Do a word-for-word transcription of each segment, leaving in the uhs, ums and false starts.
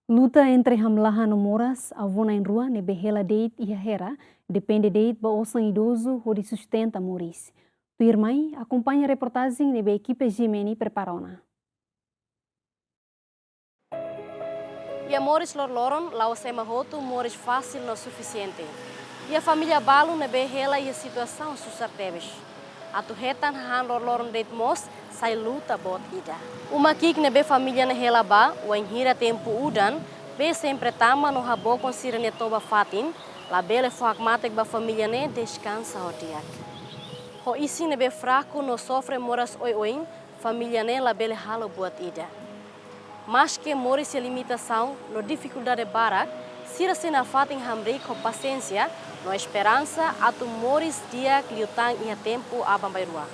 Luta entre hamlaha no moras, avó na'in-rua ne'ebé hela de'it iha Hera, depende de'it ba osan idozu hodi sustenta moris. Tuirmai, akompaña reportajen ne'ebé ekipa G M N prepara ona. Iha moris loroloron, la'ós ema hotu moris fasil no sufisiente. Iha família balu ne'ebé hela iha situasaun susar tebes. Atu hetan hahán loroloron de'it mós sai luta boot ida. Uma ki'ik ne'ebé família ne'e hela ba, wainhira tempu udan, bee sempre tama no habokon sira-nia toba-fatin, labele fó hakmatek ba família ne'e deskansa ho di'ak. Ho isin ne'ebé fraku no sofre moras oioin, família ne'e labele halo buat ida. Maske moris iha limitasaun no difikuldade barak, sira sei nafatin hamriik ho pasiénsia no esperansa atu moris di'ak liután iha tempu aban-bainrua.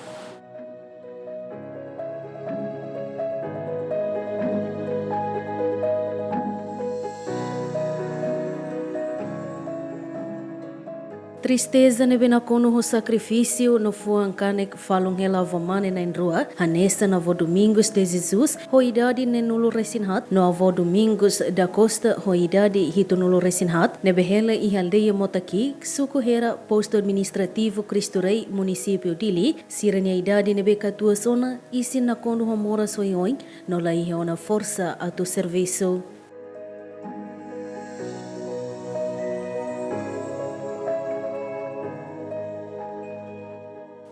Tristeza ne'ebé nakonu ho sakrifísiu no fuan kanek falun hela avó mane na'in-rua, hanesan avó Domingos de Jesus, ho idade neenulu-resin-haat, no avó Domingos da Costa, ho idade hitunulu-resin-haat, ne'ebé hela iha aldeia Mota Ki'ik, suku Hera, postu administrativu Cristo Rei, munisípiu Dili, sira-nia idade ne'ebé katuas ona, isin nakonu ho moras oioin, no la iha ona forsa atu servisu.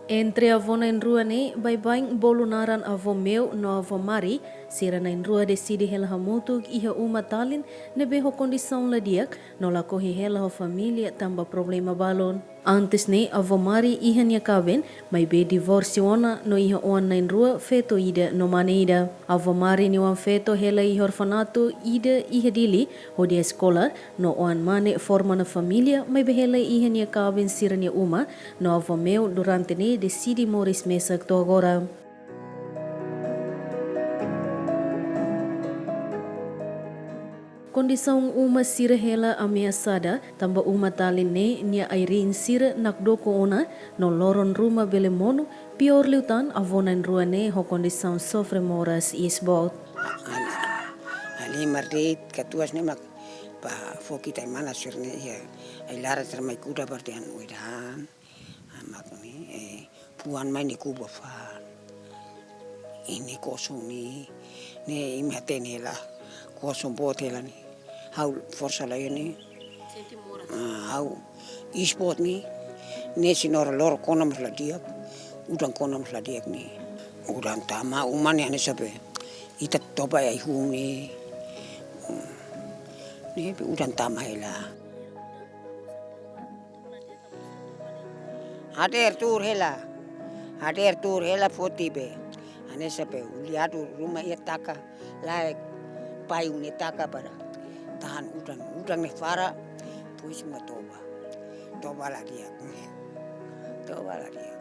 Entre avó na'in-rua ne'e, baibain bolu naran avó Meu no avó Mari, sira na'in-rua deside hela hamutuk iha uma talin ne'ebé ho kondisaun la di'ak, no lakohi hela ho família tanba problema balun. Antes ne'e, avó Mari iha nia kaben, maibé divórsiu ona no iha oan na'in-rua, feto ida no mane ida. Avó Mari nia oan-feto hela iha orfanatu ida iha Dili, hodi eskola, no oan mane forma ona família, maibé hela iha nia kaben sira-nia uma, no avó Meu durante ne'e deside moris mesak to'o agora. Kondisaun uma sira hela ameasada, tanba uma talin ne'e nia ai-riin sira nakdoko ona, no loron ruma bele monu, piór liután avó na'in-rua ne'e ho kondisaun sofre moras iis boot. Halimar de'it katuas ne'e mak ba fó ki'ik tan mana sira-ne'e iha ai-laran sira mai kuda bartian uidan. Mak ne'e, eh, puan mai ne'e kuba fa'an. Ne'e kosong ne'e, ne'e imi hatene hela. Kosong boot hela ne'e. Ha'u forsa la iha ne'e. Sente moras. Ah, ha'u iis boot ne'e. Ne'e senhora loro kona mós la di'ak. Udan kona mós la di'ak ne'e. Udan tama uma ne'e hanesan be ita toba ai-hun ne'e. Hmm. Ne'e be udan tama hela. Hadeer tuur hela. Hadeer tuur hela foti be. Hanesan be uliadu ruma iha taka laek payung ne'e taka para tahan udan. Udan ne'e fara, depois mak toba. Toba la di'ak. Toba la di'ak.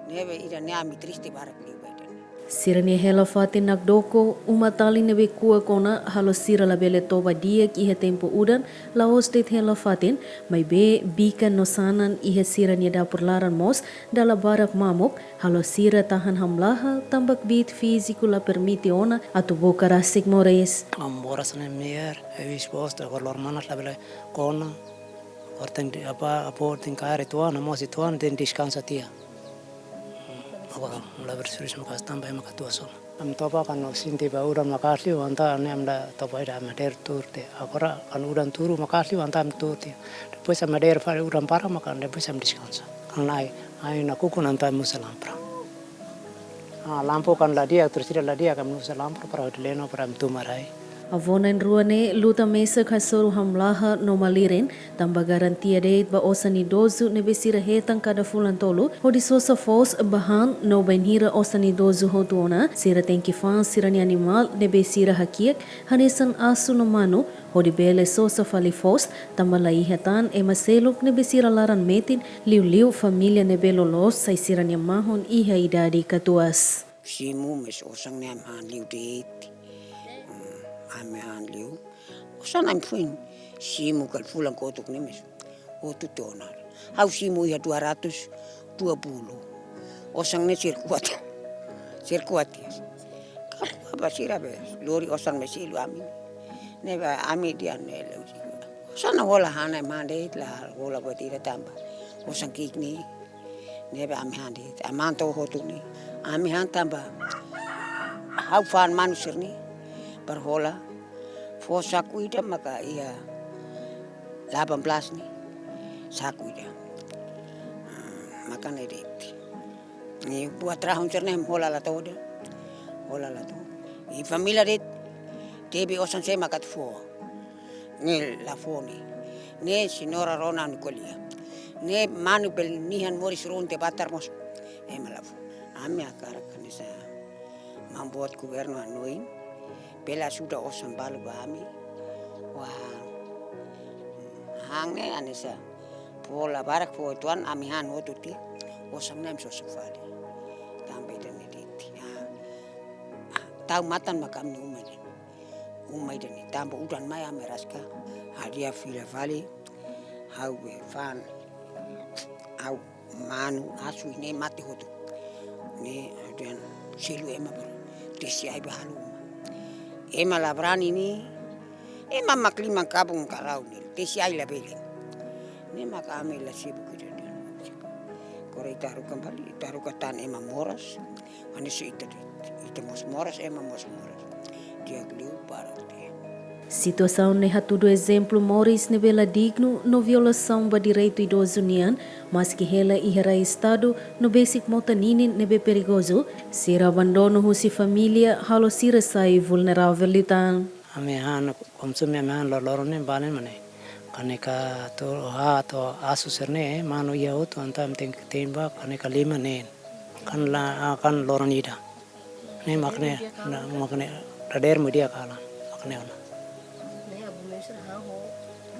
Ne'ebé ida-ne'e ami triste barak liu ba ida-ne'e. Sira-nia hela-fatin nakdoko, uma talin ne'ebé kuak ona halo sira labele toba di'ak iha tempu udan, la'ós de'it hela-fatin, maibé bikan no sanan iha sira-nia dapur laran mós dala barak mamuk, halo sira tahan hamlaha, tanba kbiit fíziku la permite ona atu buka rasik moris. Ami moras ne'e mier, ha'u iis boot, agora loron manas labele kona. Agora tenke, apa, apa tenke kaer uitoan, no mós uitoan tenke deskansa tiha. Agora labele servisu maka'as tanba ema katuas ona. Ami toba kan no sente ba udan maka'as liu, entaun ne'e ami la toba ida, ami hadeer tuur tiha. Agora kan udan turu maka'as liu, entaun ami tuur tiha. Depois ami hadeer fali udan para mak ne'e, depois ami deskansa. Kan ai, ai nakukun entaun ami husu lámpada. Ah, lampu kan la di'ak, eletrisidade la di'ak, ami husu lámpada para hodi leno para ami tuma rai. Avó na'in-rua ne'e luta mesak hasoru hamlaha no malirin, tanba garantia de'it ba osan idozu ne'ebé sira hetan kada fulan tolu, hodi sosa foos ba han no bainhira osan idozu hotu ona, sira tenke fa'an sira-nia animál ne'ebé sira hakiak, hanesan asu no manu, hodi bele sosa fali foos, tanba la iha tan ema seluk ne'ebé sira laran metin, liuliu família ne'ebé loloos sai sira-nia mahon iha idade katuas. Simu mós osan ne'e ami han liu de'it. Hmm, ami han liu. Osan ami foin. Simu kala fulan kotuk ne'e mós hotu tiha ona. Ha'u simu iha dua ratus dua puluh. Osan ne'e sira kuat. Sira kuat ya. Kaku apa Ba sira be lori osan mai selu ami. Ne'ebé ami dehan ne'e leu. Osan hola han ne'e ema de'it la hola buat ida tanba osan ki'ik ne'e. Ne'ebé ami han de'it. Ami han to'o hotu ne'e. Ami han tanba ha'u fa'an manu sira-ne'e. Para hola. Fó saku ida maka iha delapan belas ne'e. Saku ida. Hmm, maka ne'e de'it. Ne'e buat rahun sira-ne'e hola la to'o de'it. Hola la to'o. Ne'e família de'it. Tebe osan sé maka atu fó. Ne'e la fó ne'e. Ne'e señora rona anu ko'alia. Ne'e manu bele nihan moris rua tiha batar mós. Ema la fó. Ami hakarak hanesan maun boot governu hanoin. Bele ajuda osan balu ba ami. Wah. Han ne'e hanesan. Fó la barak fó tuan ami han hotu tiha. Osan ne'e ami sosa fali. Tanba ida-ne'e de'it. Ah. Ah, tau matan maka ami uma ida-ne'e. Uma ida-ne'e tanba udan mai ami rasik hadi'a fila fali. Ha'u be fa'an. Ha'u manu asu ne'e mate hotu. Ne'e ha'u dehan selu ema balu. Tesi ai ba halo uma. Ema la brani ne'e. Ema mak liman kabun karau ne'e. Tesi ai la bele. Ne'e maka ami la sibuk ida-ne'e. Agora ita haruka fali, ita haruka tan ema moras. Hanesan ita de'it, ita mós moras, ema mós moras. Di'ak liu para tiha. Situasaun ne'e hatudu ezemplu moris ne'ebé la dignu no violasaun ba direitu idozu nian, maski hela iha rai estadu no besik mota ninin ne'ebé perigozu, sira abandonu husi família halo sira sai vulneravel liután. Ami han, konsume ami han loroloron ne'e balen mak ne'e. Kaneka to'o haat to'o asu sira-ne'e, manu iha hotu, entaun ami tenke te'in ba kaneka lima neen. Kan la, ah, kan loron ida. Ne'e mak ne'e, na, mak ne'e, dader mudia kalan. Mak ne'e ona. Ne'e abu mesra han ho,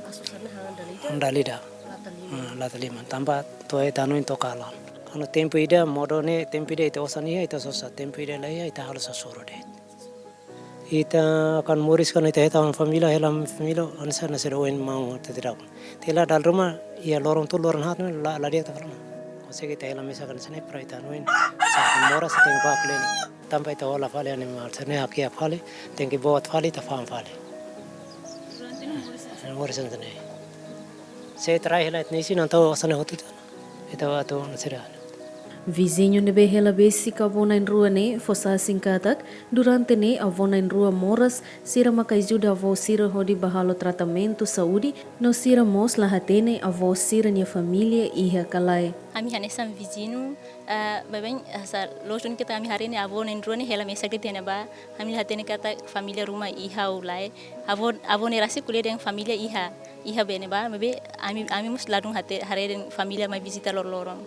asu sira-ne'e han dala ida. Dala ida. Lata lima. Ah, lata lima. Tanba to'o ita hanoin to'o kalan. Kuandu tempu ida, modo ne'e, tempu ida ita osan iha, ita sosa, tempu ida laiha, ita halo sasoro de'it. Ita kan moris kan ita hetan família, hela família, hanesan hanesan oin maun ita tidak. Ita hela dala ruma, iha loron tolu loron haat ne'e la, la di'ak ita fala. Konsege ita hela mesak hanesan ne'e para ita hanoin. Sa moras ita ba klinik. Tanba ita hola fali animál sira-ne'e hakiak fali, tenke boot fali, ita fa'an fali. Moris hanesan ne'e. Se trai hela ita-nia isin entaun hanesan ne'e hotu ita. Ita atu sira. Viziñu ne'ebé hela besik avó na'in-rua ne'e fó sasin katak, durante ne'e avó na'in-rua moras, sira maka ajuda avó sira hodi bá halo tratamentu saúde, no sira mós la hatene avó sira-nia família iha ka lae. Ami hanesan viziñu, eh, baibain, eh, sa loos duni katak ami haree ne'e avó na'in-rua ne'e hela mesak de'it iha ne'ebá, ami la hatene katak família ruma iha ou lae. Avó, avó ne'e rasik ko'alia dehan família iha, iha bene ba, maibé ami, ami mós ladún hate, haree dehan família mai vizita loroloron.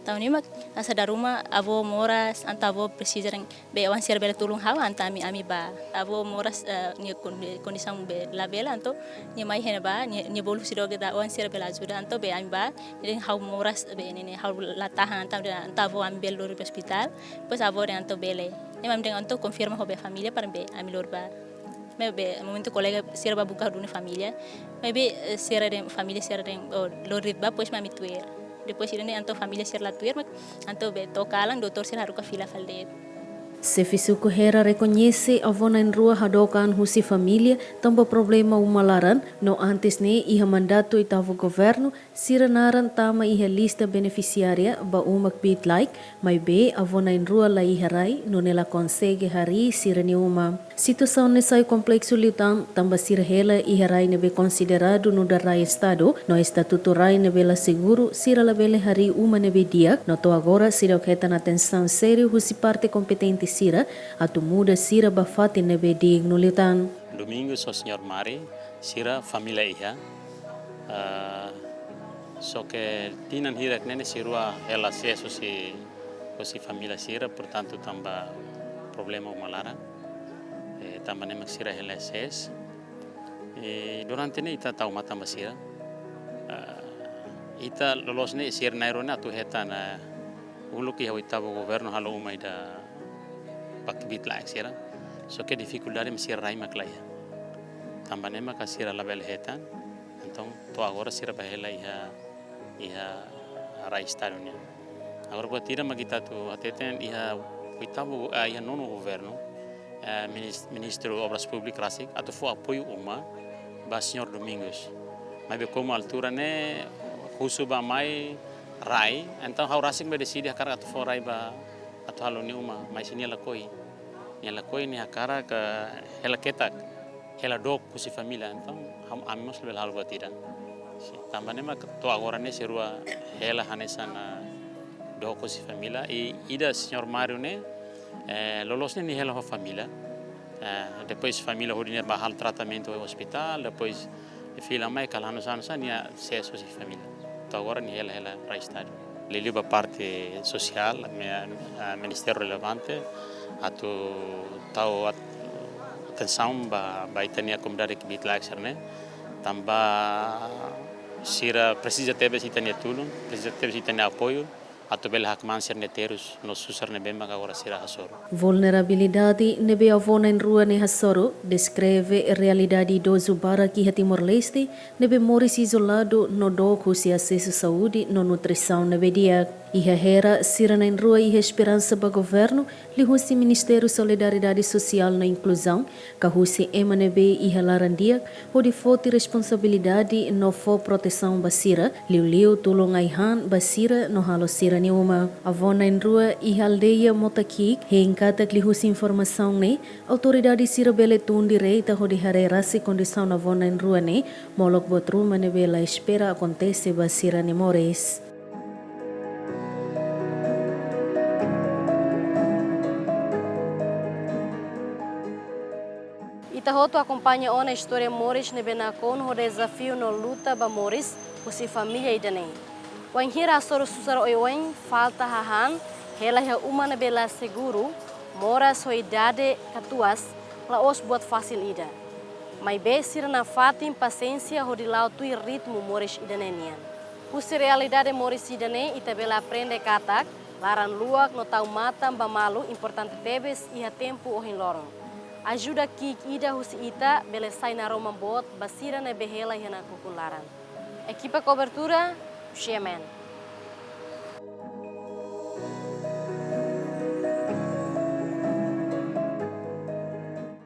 Entaun ne'e mak hanesan dala ruma avó moras, entaun avó presiza dehan be oan sira bele tulun ha'u, entaun ami, ami bá. Avó moras, eh, nia kon-, kondisaun be labele, entaun nia mai iha ne'ebá, nia, nia bolu husi dokter dehan oan sira bele ajuda, entaun be ami bá, dehan ha'u moras be ne'e ne'e ha'u la tahan, entaun dehan, entaun avó ami bele lori ba ospitál, depois avó dehan entaun bele. Ne'e mak ami dehan entaun konfirma ho be família para be ami lori bá. Maibé momentu kolega sira bá buka duni família. Maibé, eh, sira dehan família sira dehan, oh, lori de'it bá, depois mak ami tuir. Depois ida-ne'e entaun família sira la tuir, mak entaun be to'o kalan doutór sira haruka fila fali de'it. Xefe suku Hera rekoñese avó na'in-rua hadook an husi família tanba problema uma laran, no antes ne'e iha mandatu oitavu governu, sira naran tama iha lista benefisiária ba uma kbiit-laek, maibé avó na'in-rua la iha rai, nune'e la konsege harii sira-nia uma. Situasaun ne'e sai kompleksu liután, tanba sira hela iha rai ne'ebé konsideradu nu'udar rai estadu, no estatutu rai ne'ebé la seguru, sira labele harii uma ne'ebé di'ak, no to'o agora seidauk hetan atensaun sériu husi parte kompetente sira, atu muda sira ba fatin ne'ebé dignu liután. Domingos ho señór Mari, sira família iha. Ah, só ke tinan hirak ne'e ne'e sira rua hela ses husi, husi família sira, portantu tanba problema uma laran. Eh, tanba ne'e mak sira hela ses. Eh, durante ne'e ita tau matan ba sira. Ah, ita loloos ne'e sira na'in-rua ne'e atu hetan, ah, uluk iha oitavu governu halo uma ida ba kbiit-laek sira. Só ke difikuldade mak sira rai mak la iha. Tanba ne'e maka sira labele hetan. Entaun, to'o agora sira bá hela iha, iha rai estadu nian. Agora buat ida mak ita atu hateten iha oitavu, ah, iha nonu governu. eh, minis-, Ministru Obras Públikas rasik atu fó apoiu uma ba Señór Domingos. Maibé komu altura ne'e husu ba mai rai, entaun ha'u rasik mak deside hakarak atu fó rai ba atu halo nia uma, maibé nia lakohi. Nia lakohi, nia hakarak hela ketak, hela dook husi família, entaun ham-, ami mós labele halo buat ida. Sin, tanba ne'e mak to'o agora ne'e sira rua hela hanesan, ah, dook husi família. I ida Señór Mário ne'e, eh, loloos ne'e nia hela ho família. Eh, depois família hodi nia bá halo tratamentu iha ospitál, depois fila mai kala hanu sanu sa nia sees husi família. To'o agora nia hela, hela rai estadu. Liuliu ba parte sosiál, mi-, ah, ministériu relevante atu tau at-, atensaun ba, ba ita-nia komunidade kbiit-laek sira-ne'e. Tanba sira presiza tebes ita-nia tulun, presiza tebes ita-nia apoiu atu bele hakmaan sira-nia terus no susar ne'ebé mak agora sira hasoru. Vulnerabilidade ne'ebé avó na'in-rua ne'e hasoru deskreve realidade idozu barak iha Timor-Leste, ne'ebé moris izoladu no dook husi asesu saúde no nutrisaun ne'ebé di'ak. Iha Hera, sira na'in-rua iha esperansa ba governu, liuhusi Ministériu Solidariedade Sosiál no Inkluzaun, ka husi ema ne'ebé iha laran di'ak, hodi foti responsabilidade no fó protesaun ba sira, liuliu tulun ai-han ba sira no halo sira-nia uma. Avó na'in-rua iha aldeia Mota Ki'ik hein katak liuhusi informasaun ne'e, autoridade sira bele tun direta hodi haree rasik kondisaun avó na'in-rua ne'e, molok buat ruma ne'ebé la espera akontese ba sira-nia moris. Ita hotu akompaña ona istória moris ne'ebé nakonu ho dezafiu no luta ba moris husi família ida-ne'e. Wainhira hasoru susar oioin, falta hahán, hela iha uma ne'ebé la seguru, moras ho idade katuas, la'ós buat fasil ida. Maibé sira nafatin pasiénsia hodi la'o tuir ritmu moris ida-ne'e nian. Husi realidade moris ida-ne'e ita bele aprende katak, laran luak no tau matan ba malu importante tebes iha tempu ohin loron. Ajuda ki'ik ida husi ita bele sai naroman boot ba sira ne'ebé hela iha nakukun laran. Ekipa kobertura, G M N.